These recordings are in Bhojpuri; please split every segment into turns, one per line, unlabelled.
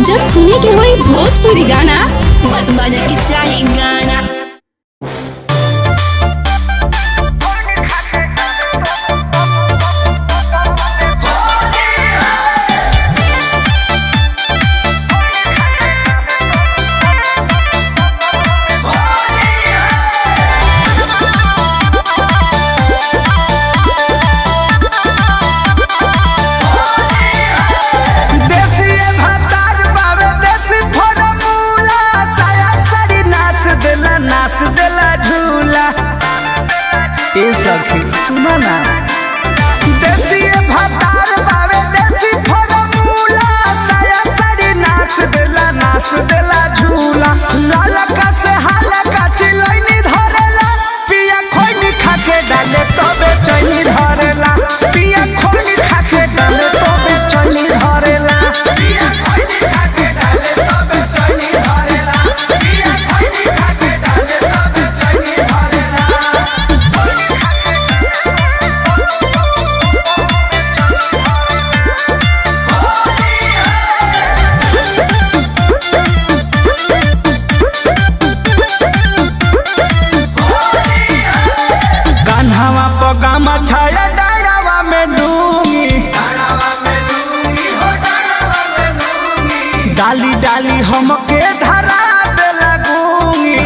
जब सुने के होई भोजपुरी गाना, बस बजे के चाही गाना।
देसी भातार बावे देसी फरमूला, साया साड़ी नाच देला, नाच देला झूला। ए सखी सुना ना, देसी भातार बावे देसी फरमूला, साया साड़ी नाच देला, नाच देला झूला। लालका से हालका चिलैनी धरेला, पिया खोइनी खाके डाले तबे चैनी धरेला। पिया खोइनी खाके डाले तबे चैनी धरेला। पिया खोइनी खाके डाले तबे चैनी धरेला। पिया खोइनी खाके डाले तबे चैनी धरेला। कान्हावा पगामा छाया डायरावा में डूंगी, डाली डाली हमके धरा दे लगूंगी।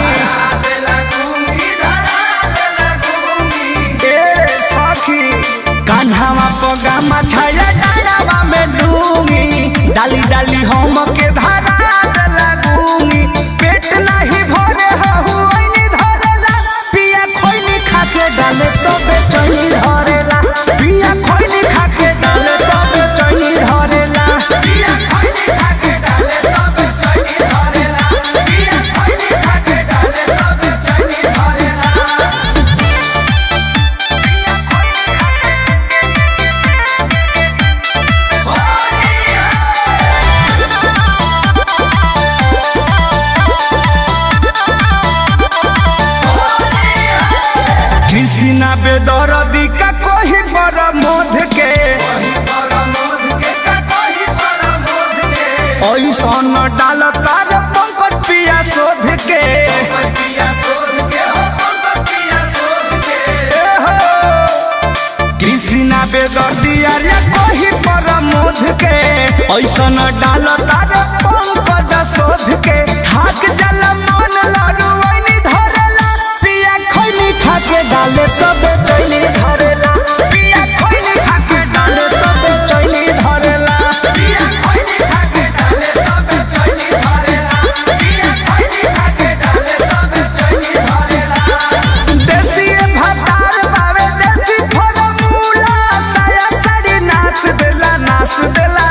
ए सखी, कान्हावा पगामा छाया डायरावा में डूंगी, डाली डाली हमके धरा दे लगूंगी। पेट नाही भरे हहु ऐनी धरेला, पिया खोइनी खाके डाले तबे चैनी धरेला। पिया खोइनी खाके डाले तबे चैनी धरेला। पिया खोइनी खाके डाले तबे चैनी धरेला। पिया खोइनी खाके डाले तबे चैनी धरेला। कृष्णा बेदरदी का कोही पर मोध के, ऐसन डाल तार पंकज पिया शोध के। ए हो, कृष्णा बेदरदी अरे कोही पर मोध के, ऐसन डाल तार पंकज शोध के। थाक जल मन लरुवैनी धरेला, पिया खैनी खाके डाले तबे चैनी धरेला। पिया खैनी खाके डाले तबे चैनी धरेला। पिया खैनी खाके डाले तबे चैनी धरेला। पिया खैनी खाके डाले तबे चैनी धरेला। देसी भातार बावे देसी फरमूला, साया साड़ी नाच देला, नाच देला।